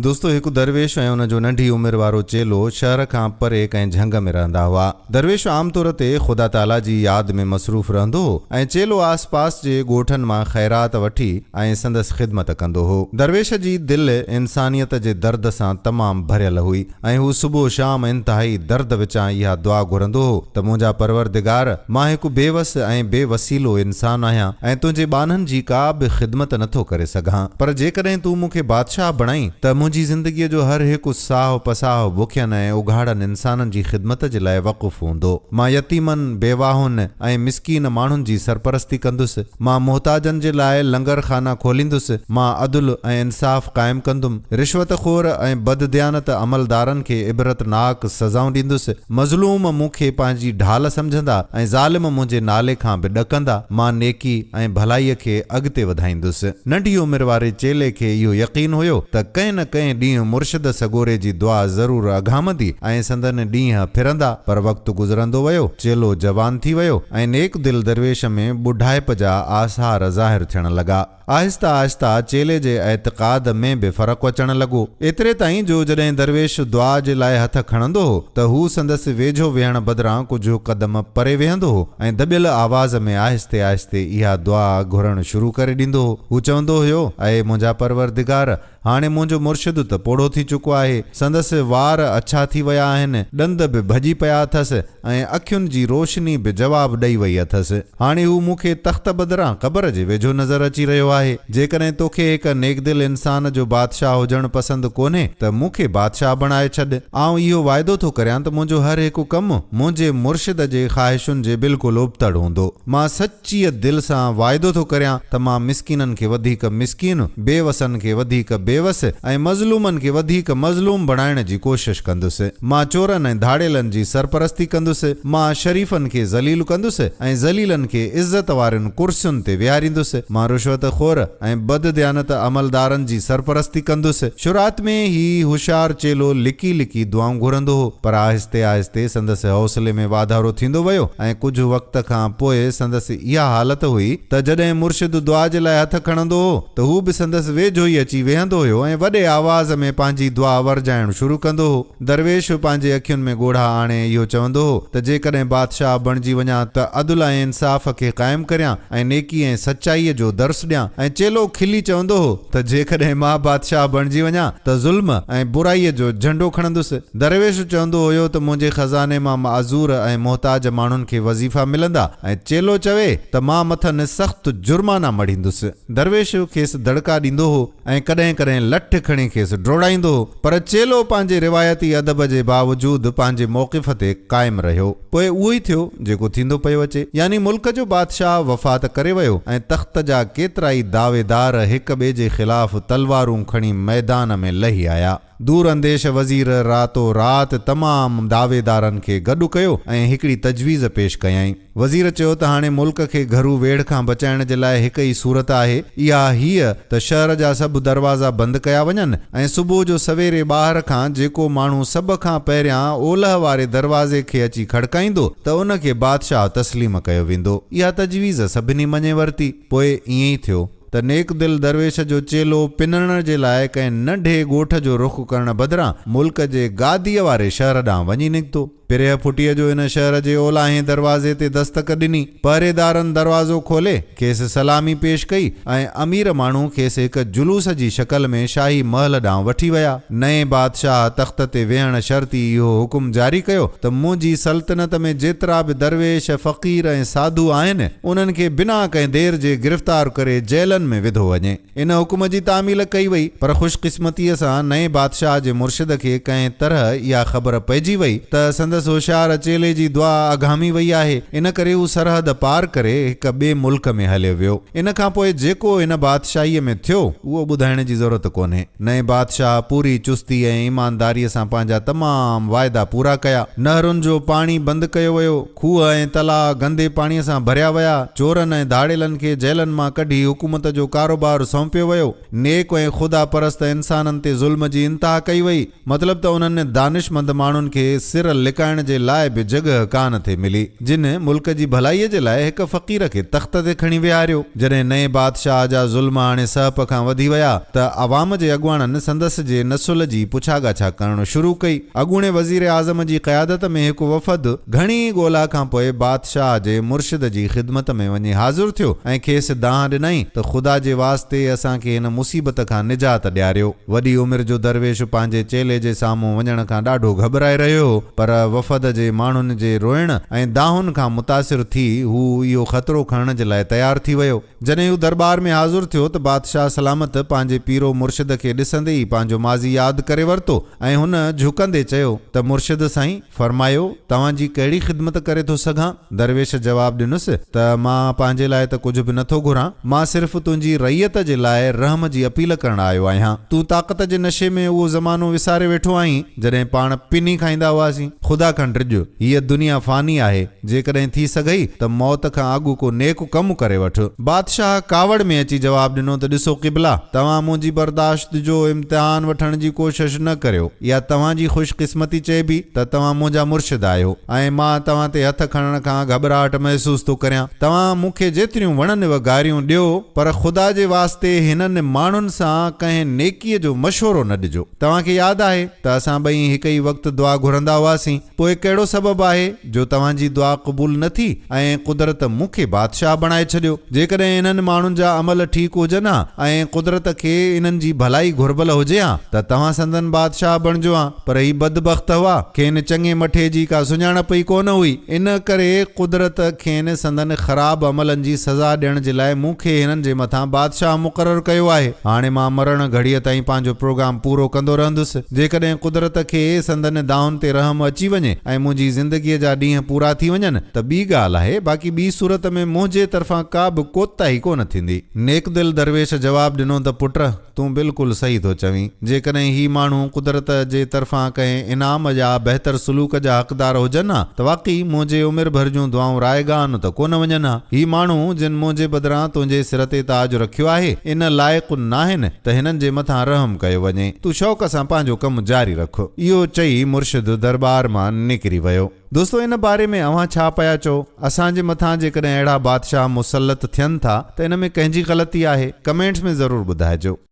دوستو هڪ درويش ۽ ان جو ننڍي عمر وارو چيلو شهر کان پري ڪنهن جهنگ ۾ رهندا هئا. درويش عام طور تي خدا تعاليٰ جي ياد ۾ مصروف رهندو هو ۽ چيلو آس پاس جي ڳوٺن مان خيرات وٺي ۽ سندس خدمت ڪندو هو. درويش جي دل انسانيت جي درد سان تمام ڀريل هئي ۽ هو صبح شام انتهائي درد وچان اها دعا گهرندو هو ته منهنجا پروردگار! مان هڪ بي وس ۽ بي وسيلو انسان آهيان ۽ تنهنجي ٻانهن جي ڪا به خدمت نٿو ڪري سگهان، پر جيڪڏهن تون مون کي بادشاهه بڻائين ته منهنجي زندگيء جو هر هڪ ساهه پساهه بکين ۽ اگهاڙن انسانن جي خدمت جي لاء وقف هوندو. مان يتيمن، بيواهن ۽ مسڪين ماڻهن جي سرپرستي ڪندس. مان محتاجن جي لاء لنگر خانا کوليندس. مان عدل ۽ انصاف قائم ڪندم. رشوت خور ۽ بدديانت عملدارن کي عبرتناڪ سزائون ڏيندس. مظلوم مون کي پنهنجي ڍال سمجهندا ۽ ظالم منهنجي نالي کان به ڏڪندا. مان نيڪي ۽ ڀلائيء کي اڳتي وڌائيندس. ننڍي عمر واري چيلي کي اهو يقين هيو ته ڪنهن نه ڪنهن ڏينهن مرشد سڳوري جي دعا ضرور اگهامندي ۽ سندن ڏينهن ڦرندا. پر وقت گذرندو ويو، چيلو جوان ٿي ويو ۽ نيڪ دل درويش ۾ ٻڍائپ جا آثار ظاهر ٿيڻ لڳا. آهسته آهسته چيلي جي اعتقاد ۾ به فرق اچڻ لڳو. ايتري تائين جو جڏهن درويش دعا جي لاء هٿ کڻندو هو ته هو سندس ويجهو ويهڻ بدران ڪجهه قدم پري ويهندو هو ۽ دٻيل آواز ۾ آهستي آهستي اها دعا گهرڻ شروع ڪري ڏيندو هو. هو چوندو هيو، اي منهنجا پروردگار! هاڻي منهنجو مرشد ته پوڙهو ٿي چڪو آهي، سندس وار اڇا ٿي ويا آهن، ڏند به ڀڄي پيا اٿس ۽ اکين جي روشني به جواب ڏئي وئي اٿس. هاڻي هو مون کي تخت بدران قبر جي ويجهو نظر اچي رهيو آهي. جيڪڏهن توکي هڪ نيڪدل انسان جو بادشاهه هجڻ پسند ڪونهي ته مون کي بادشاهه بڻائي ڇڏ. آئون اهو واعدو ٿو ڪريان ته منهنجو هر هڪ ڪم منهنجي مرشد جي خواهشن جي بلڪل ابتڙ هوندو. مان سچ. سچيء دل سان واعدو ٿو ڪريان ته مان مسڪينن کي وڌيڪ مسڪين، بي وسن کي وڌيڪ بي وس ۽ مظلومن کي وڌيڪ مظلوم بڻائڻ جي ڪوشش ڪندس. مان چورن ۽ ڌاڙيلن جي سرپرستي ڪندس. مان شريفن کي ذليل ڪندس ۽ ذليلن کي عزت وارين ڪرسين تي ويهاريندس. مان رشوت خور ۽ بدديانت عملدارن جي سرپرستي ڪندس. شروعات ۾ هي هوشيار چيلو لڪي لڪي دعائون گهرندو هو، پر آهستي آهستي سندس حوصلي ۾ واڌارو ٿيندو ويو ۽ ڪجهه وقت کان پوء سندس اها حالت هئي ته جڏهن مرشد دعا جي لاء هٿ کڻندو هو ته هو به سندس ويجهو ئي اچي ويهندو هيو ۽ وڏي آواز ۾ پنهنجي دعا ورجائڻ شروع ڪندو هو. درويش پنهنجي اکين ۾ ڳوڙها آڻي اهو چوندو هو ته جيڪڏهن بادشاهه بڻجي وڃان ته عدل ۽ انصاف کي قائم ڪريان ۽ نيڪي ۽ سچائيء جو درس ڏيان ۽ چيلو کلي چوندو هو ته جيڪڏهن مان بادشاهه بڻجي وڃان ته ظلم ۽ برائيء جو جهنڊو کڻندس. درويش چوندو هيو ته منهنجي خزاني مان معذور ۽ محتاج ماڻهن کي وظيفا ملندا ۽ چيلو چوي ته مان مٿن سخت جرمانا مڙهيندس. درويش کيس دڙڪا ڏيندو هو ۽ ڪڏهن ڪڏهن لٺ کڻي کيس ڊوڙائيندو هو، پر چيلو پنهنجي روايتي ادب جي باوجود پنهنجي موقف تي قائم رهيو. پوء اهو ئي ٿيو، جيڪو ٿيندو پيو اچي. يعني ملڪ جو بادشاهه وفات ڪري ويو ۽ تخت جا ڪيترائي دعويدار هڪ ٻئي جي خلاف تلوارون کڻي ميدان ۾ لهي آيا. دور انديش وزير راتو رات تمام دعويدارن کي گڏ ڪيو ۽ هڪڙي تجويز پيش ڪيائين. وزير چيو ته هاڻي ملڪ کي گهرو ويڙهه کان بچائڻ جي لاء هڪ ئي صورت آهي، اها هيء ته شهر جا سڀ دروازا بند ڪيا وڃن ۽ صبح جو سويري ٻاهر کان جيڪو ماڻهو سڀ کان پهريان اولهه واري دروازي کي اچي کڙڪائيندو ته ان کي بادشاهه تسليم ڪيو ويندو. اها تجويز سڀني مڃي ورتي. پوء ائين ئي ٿيو. ته نيڪ دل درويش جو چيلو پنڻ جي لاء ڪنهن ننڍي ڳوٺ جو رخ ڪرڻ بدران ملڪ جي گاديء واري شهر ڏانهن وڃي نڪتو. پرهه ڦٽيء جو ان شهر جي اولاهين دروازي تي دستڪ ڏني. پهريدارن دروازو کولي کيس سلامي پيش ڪئي ۽ امير ماڻهو کيس هڪ جلوس جي شڪل ۾ شاهي محل ڏانهن وٺي ويا. نئين بادشاهه تخت تي ويهڻ شرط ئي اهو حڪم جاري ڪيو ته منهنجي سلطنت ۾ جيترا به درويش، فقير ۽ ساڌو آهن، انهن کي بنا ڪنهن دير جي گرفتار ڪري جيلن ۾ وڌو وڃي. ان حڪم جي تعميل ڪئي وئي، پر خوش قسمتيء سان نئين بادشاهه جي مرشد کي ڪنهن طرح اها خبر پئجي وئي ته سندس هوشيار چيلي جي دعا اگهامي وئي آهي، ان ڪري هو سرحد پار ڪري هڪ ٻئي ملڪ ۾ هليو ويو. ان کان پوء جيڪو هن بادشاهيء ۾ ٿيو، اهو ٻڌائڻ جي ضرورت ڪونهي. نئين بادشاهه پوري چستي ۽ ايمانداريء سان پنهنجا تمام واعدا پورا ڪيا. نهرن جو پاڻي بند ڪيو ويو. کوهه ۽ تلاء گندي پاڻيء سان ڀريا ويا. چورن ۽ ڌاڙيلن کي جيلن مان ڪڍي حڪومت جو ڪاروبار سونپيو ويو. نيڪ ۽ خدا پرست انسانن تي ظلم جي انتها ڪئي وئي. مطلب ته انهن دانشمند ماڻهن کي سر لڪائڻ. لڪائڻ جي لاء به جڳهه ڪانه ٿي ملي، جن ملڪ جي ڀلائيء جي لاء هڪ فقير کي تخت تي کڻي ويهاريو. جڏهن نئين بادشاهه جا ظلم هاڻي سهپ کان وڌي ويا ته عوام جي اڳواڻن سندس جي نسل جي پڇاڳاڇا ڪرڻ شروع ڪئي. اڳوڻي وزير اعظم جي قيادت ۾ هڪ وفد گهڻي ڳولا کان پوء بادشاهه جي مرشد جي خدمت ۾ وڃي حاضر ٿيو ۽ کيس دانهن ڏنائين ته خدا جي واسطي اسان کي هن مصيبت کان نجات ڏياريو. وڏي عمر جو درويش پنهنجي چيلي جي سامهون وڃڻ کان ڏاڍو گهٻرائي رهيو هو، پر وفد جي ماڻهن جي روئڻ ۽ دانهن کان متاثر ٿي هو اهو خطرو کڻڻ جي لاء تيار ٿي ويو. جڏهن هو درٻار ۾ حاضر ٿيو ته بادشاهه سلامت پنهنجي پيرو مرشد کي ڏسندي ئي پنهنجو ماضي ياد ڪري ورتو ۽ هن جهڪندي چيو ته مرشد سائين! فرمايو، توهان جي ڪهڙي خدمت ڪري ٿو سگهان؟ درويش جواب ڏنس ته مان پنهنجي لاء ته ڪجهه به نه ٿو گهران، مان صرف تنهنجي رعيت جي لاء رحم جي اپيل ڪرڻ آيو آهيان. تون طاقت جي نشي ۾ اهو زمانو وساري ويٺو آهين، جڏهن پاڻ پني کائيندا هئاسين. خدا کان ڊڄ، هيء دنيا فاني آهي، جيڪڏهن ٿي سگهئي ته موت کان اڳ ڪو نيڪ ڪم ڪري وٺ. بادشاهه ڪاوڙ ۾ اچي جواب ڏنو ته ڏسو قبلا! توهان منهنجي برداشت جو امتحان وٺڻ جي ڪوشش نه ڪريو. اها توهان جي خوش قسمتي چئبي ته توهان منهنجا مرشد آهيو ۽ مان توهان تي هٿ کڻڻ کان گهٻراهٽ محسوس ٿو ڪريان. توهان مون کي جيتريون وڻنو گاريون ڏيو پر خدا جي واسطي هنن ماڻهن سان ڪنهن نيڪيء جو مشورو نه ڏجو. توهان کي ياد آهي ته اسان ٻئي هڪ ئي وقت دعا گهرندا هئاسين. پوء ڪهڙو سبب آهي جو توهان جي دعا قبول نه ٿي ۽ قدرت مون کي بادشاهه بڻائي ڇڏيو؟ جيڪڏهن انهن ماڻهن جا عمل ٺيڪ هجن ها ۽ قدرت کي انهن جي ڀلائي گهربل هجي ها ته توهان سندن بادشاهه بڻجو ها، پر هي بدبخت هئا، کين چڱي مٺي جي ڪا سڃاڻپ ئي ڪونه هئي، ان ڪري قدرت کين سندن خراب عملن جي سزا ڏيڻ جي لاء مون کي هنن جي مٿان بادشاهه مقرر ڪيو آهي. هاڻي مان مرڻ گهڙيء تائين پنهنجو پروگرام پورو ڪندو رهندس. جيڪڏهن قدرت کي سندن دانهن تي رحم اچي وڃي ۽ منهنجي زندگيء جا ڏينهن پورا ٿي وڃن ته ٻي ڳالهه آهي، باقي ٻي صورت ۾ منهنجي طرفان ڪا به ڪوتاهي ڪونه ٿيندي. نيڪدل درويش جواب ڏنو ته پٽ! تون بلڪل صحيح ٿو چوين. جيڪڏهن هي ماڻهو قدرت جي طرفان ڪنهن انعام يا بهتر سلوڪ جا حقدار هجن ها ته واقعي منهنجي عمر ڀر جون دعائون رائگان ته ڪونه وڃن ها. هي ماڻهو جن منهنجي بدران تنهنجي سر تي تاج رکيو آهي، ان لائق ناهن ته هنن جي مٿان رحم ڪيو وڃي. تون شوق سان پنهنجو ڪم جاري رک. اهو چئي مرشد درٻار مان نڪري ويو. دوستو ان باري ۾ اوهان ڇا پيا چئو؟ اسان جي مٿان جيڪڏهن اهڙا بادشاهه مسلط ٿين ٿا ته ان ۾ ڪنهن جي غلطي آهي؟ ڪمينٽس ۾ ضرور ٻڌائجو.